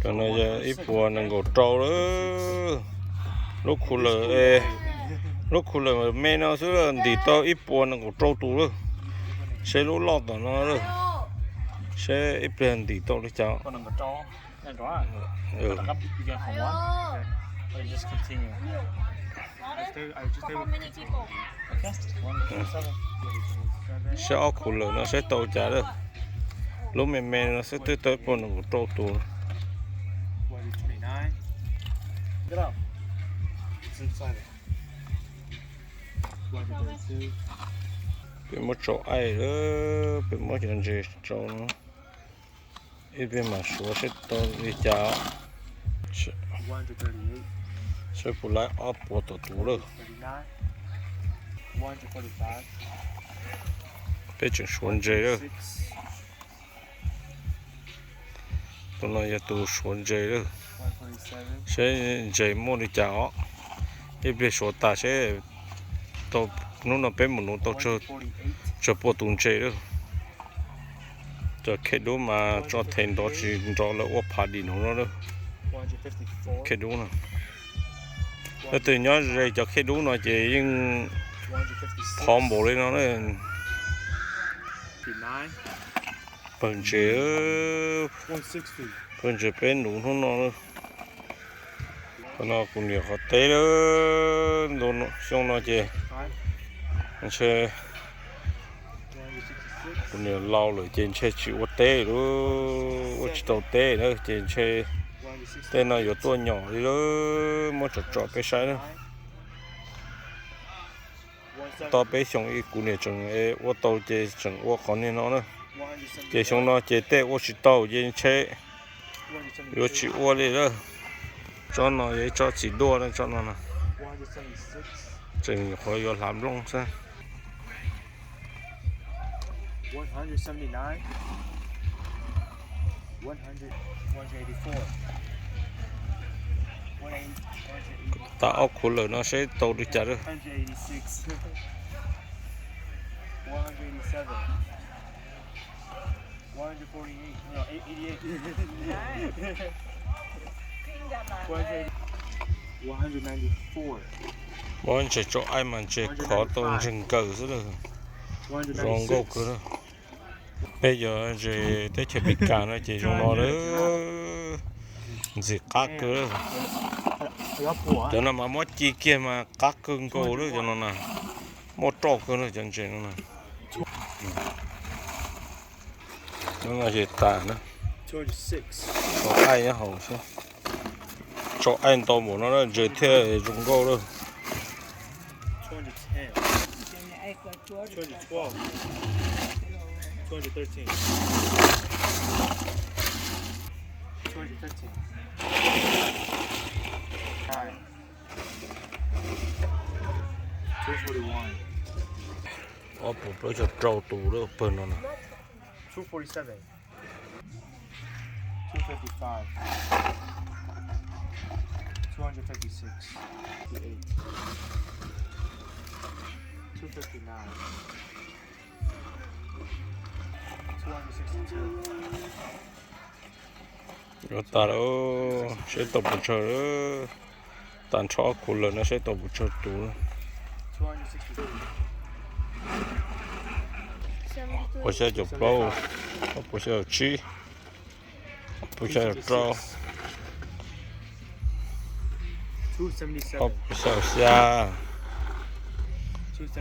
Cov no yog ib puas nees nkaum rau lawm. Lub khu lawm, lub khu lawm me no xwb ntim tau ib puas nees nkaum rau tus lawm. Seb lub loj tom no lawm, seb ib pliag ntim tau li cas. Seb ob khu lawm no seb tau cas lawm. Lub me me no xwb twb tau ib puas nees nkaum rau tus. Peb muab tsau aij lawm, peb muab cov ntses tsau no. Ib pliag mam suav seb tau li cas. Seb puas laib ob puas tom tus lawm. Peb tseem suav ntses lawm. Tus no yog tus suav ntses lawm. Seb ntses muaj li cas os. Ib pliag suav tas seb tau. Hnub no peb mus nuv tau tsawg puas tus ntses lawm. Cov khej dub mas tso them nrov tsis nrov lawv ua phav dim nuv no lawm. Khej dub no, leej twg nyob ze cov khej dub no ces yeej phov npaum li no na. Pawg ntses, pawg ntses peb nuv hnub no na. Qhov no kuv niam qhov teb lawm, xyoo no ces ntshe kuv niam laus lawm ces ntshe tsis ua teb lawm, ua tsis tau teb na ces ntshe tej no yuav tuaj nyom li lawm, muab tsom tsom peb saib na. Tau peb xyoo ib kuv niam tseem ua tau ces tseem ua qhov niag no na. Ces xyoo no ces tej ua tsis tau ces ntshe yuav tsis ua li lawm. Tsob no yog ib tsob txiv duaj na, tsob no na. Tseem nyuam qhuav yuav hlav nplooj xwb. Tau ob khu lawm no seb tau li cas lawm. Muab ntses tsau aij mas ntses khov tau ntses nkaws xwb lawm. Zoo nkauj kawg lawm. Peb cov ntses teb chaws Meskas no ces zoo no lawm. Ntxim qab kawg. Cov no mas muab ci kiag mas qab kawg nkaus lawm cov no na. Muaj roj kawg lawm cov ntses no na. Hnub no ces tas na. Tsau aij nyob hauv xwb. Tsau aij ntau npaum no ntses thiaj zoo nkauj lawm. Ob puas plaub caug rau tus lawm pawg no na. Yuav tas lawm, seb tau pes tsawg lawm. Tag nrho ob khu lawm no seb tau pes tsawg tus. Ob puas xya caum plaub, ob puas xya caum tsib, ob puas xya caum rau, ob puas xya caum xya,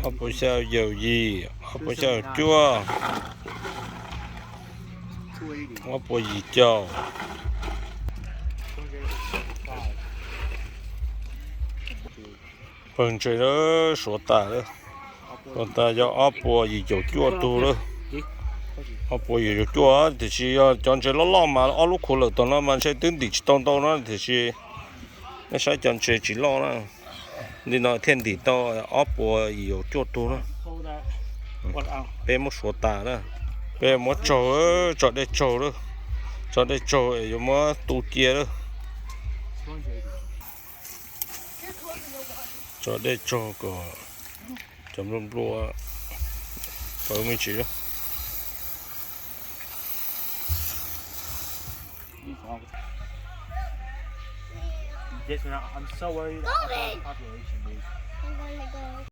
ob puas xya caum yim, ob puas xya caum cuaj, ob puas yim caum. Pawg ntses lawm, suav tas lawm. Suav tas yog ob puas yim caum cuaj tug lawm. Ob puas yim caum cuaj, tiam sis yog cov ntses loj loj mas ob lub khu lawm tom no mas ntshe twb ntim tsis tau ntau na, tiam sis nej saib cov ntses tsis loj na. Li no thiaj ntim tau ob puas yim caum cuaj tug na. Peb muab suav tas na. Peb muab tsaug, tso dej tsaug lawm. Tso dej tsaug es yuav muab tu cia lawm. Tso dej tsaug kom cov nplua nplua pawv me ntsis. Yes, man, I'm so worried about the population, dude.